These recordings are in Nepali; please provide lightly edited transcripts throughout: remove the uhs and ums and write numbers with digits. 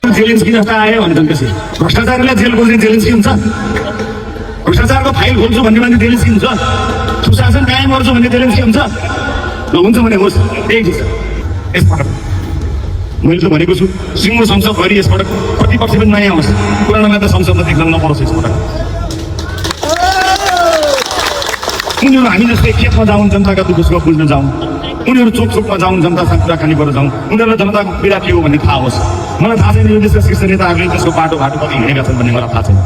जेलेन्स्की जस्ता आयो भने त्यसै भ्रष्टाचारीलाई जेल खोज्ने जेलेन्स्की हुन्छ, भ्रष्टाचारको फाइल खोल्छु भन्ने मान्छे जेलेन्स्की हुन्छ, सुशासन कायम गर्छु भन्ने जेलेन्स्की हुन्छ। ल हुन्छ भने होस्, त्यही ठिक छ। यसपटक मैले त भनेको छु सिङ्गो संसद गरी यसपटक प्रतिपक्ष पनि नयाँ होस्, पुरानोमा त संसदमा देख्न नपरोस् यसपटक। उनीहरू हामी जस्तै खेतमा जाउँ, जनताका दुःख सुख बुझ्न जाउँ, उनीहरू चोक चोकमा जाउँ, जनतासँग कुराकानी गरेर जाउँ, उनीहरूलाई जनताको पीडा के हो भन्ने थाहा होस्। मलाई थाहा छैन यो देशका शीर्ष नेताहरूले त्यसको बाटो कति हिँडेका छन् भन्ने मलाई थाहा छैन।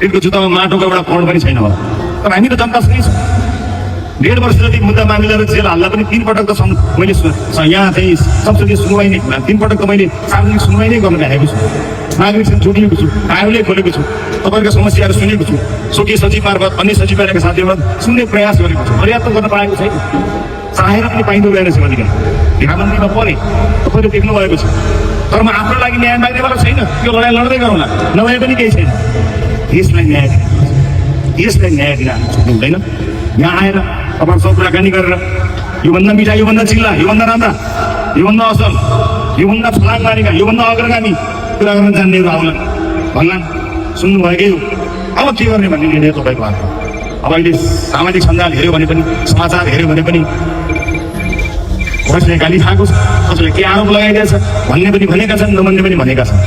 तिनको जुत्तामा माटोको एउटा कण पनि छैन होला, तर हामी त जनतासँगै छौँ। 1.5 वर्ष जति मुद्दा मामिला र जेल हाल्दा पनि 3 पटक त मैले यहाँ चाहिँ संसदीय सुनवाई नै 3 पटक त मैले सार्वजनिक सुनवाई नै गर्न राखेको छु, नागरिकसँग जोडिएको छु, आयोगले खोलेको छु, तपाईँहरूको समस्याहरू सुनेको छु, स्वकीय सचिव मार्फत अन्य सचिव बाहिरका साथीहरू सुन्ने प्रयास गरेको छु। पर्याप्त गर्न पाएको छैन, चाहेर पनि पाइँदो रहेछ भनेदेखि ढिकामन्त्रीमा परे तपाईँले देख्नु भएको छ। तर म आफ्नो लागि न्याय माग्नेवाला छैन, त्यो लडाइँ लड्दै गरौँला, नभए पनि केही छैन। देशलाई न्याय दिन हामी छुट्नु हुँदैन। यहाँ आएर तपाईँहरूसँग कुराकानी गरेर योभन्दा मिठा, योभन्दा चिल्ला, योभन्दा राम्रा, योभन्दा असल, योभन्दा छलाङ मारेका, योभन्दा अग्रगामी कुरा गर्न जान्नेहरू आउला भन्ला, सुन्नुभएकै हो। अब के गर्ने भन्ने निर्णय तपाईँको हातमा। अब अहिले सामाजिक सञ्जाल हेऱ्यो भने पनि, समाचार हेऱ्यो भने पनि कसैले गाली खाएको छ, कसैले के आरोप लगाइदिएछ भन्ने पनि भनेका छन्, नभन्ने पनि भनेका छन्।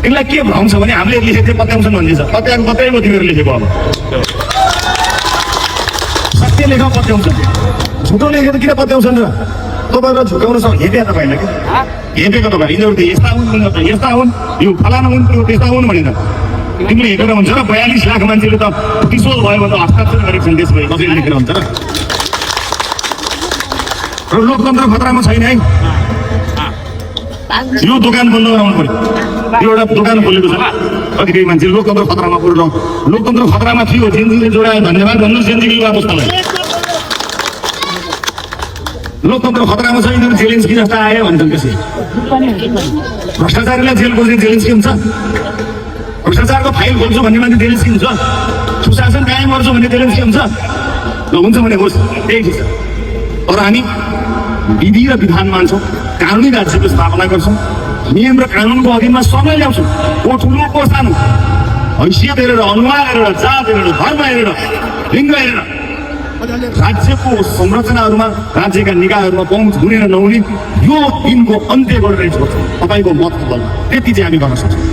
यसलाई के भ्रम छ भने हामीले लेखेको थियो पत्याउँछन् भन्ने छ, पत्याएको पत्याएको तिमीहरू लेखेको। अब सत्य लेख पत्याउँछन्, झुटो लेखेर किन पत्याउँछन् र? तपाईँहरूलाई झुकाउन सक्छ हेप्या तपाईँले कि हेपेको तपाईँ यिनीहरू त यस्ता हुन्, यो फलाना हुन्, त्यो त्यस्ता हुन् भनेर तिमीले हेपेर हुन्छ र? 42 लाख मान्छेले त किशोर भयो भने हस्ताक्षर गरेको छन् देशभरि, कसैले लेखेर हुन्छ र? र लोकतन्त्र खतरामा छैन है। यो दोकान बन्द गराउनु पर्यो। यो एउटा दोकान खोलेको छ कतिपय मान्छे, लोकतन्त्र खतरामा पऱ्यो। लोकतन्त्र खतरामा थियो, जेनजीले जोडायो, धन्यवाद भन्नुहोस् जेनजीको अवस्थालाई। लोकतन्त्र खतरामा छ, यिनीहरू जेलेन्स्की जस्ता आयो भने त्यसै भ्रष्टाचारीलाई जेल खोज्ने जेलेन्स्की हुन्छ, भ्रष्टाचारको फाइल खोल्छु भन्ने मान्छे जेलेन्स्की हुन्छ, सुशासन कायम गर्छु भन्ने जेलेन्स्की हुन्छ। ल हुन्छ भने होस्, त्यही ठिक छ। तर हामी विधि र विधान मान्छौँ, कानुनी राज्यको स्थापना गर्छौँ, नियम र कानुनको अधीनमा समय ल्याउँछौँ। को ठुलो को सानो, हैसियत हेरेर, अनुहार हेरेर, जात हेरेर, धर्म हेरेर, लिङ्ग हेरेर राज्यको संरचनाहरूमा, राज्यका निकायहरूमा पहुँच हुने र नहुने यो दिनको अन्त्य गरेर छोड्छौँ तपाईँको मतको बलमा। त्यति चाहिँ हामी गर्न सक्छौँ।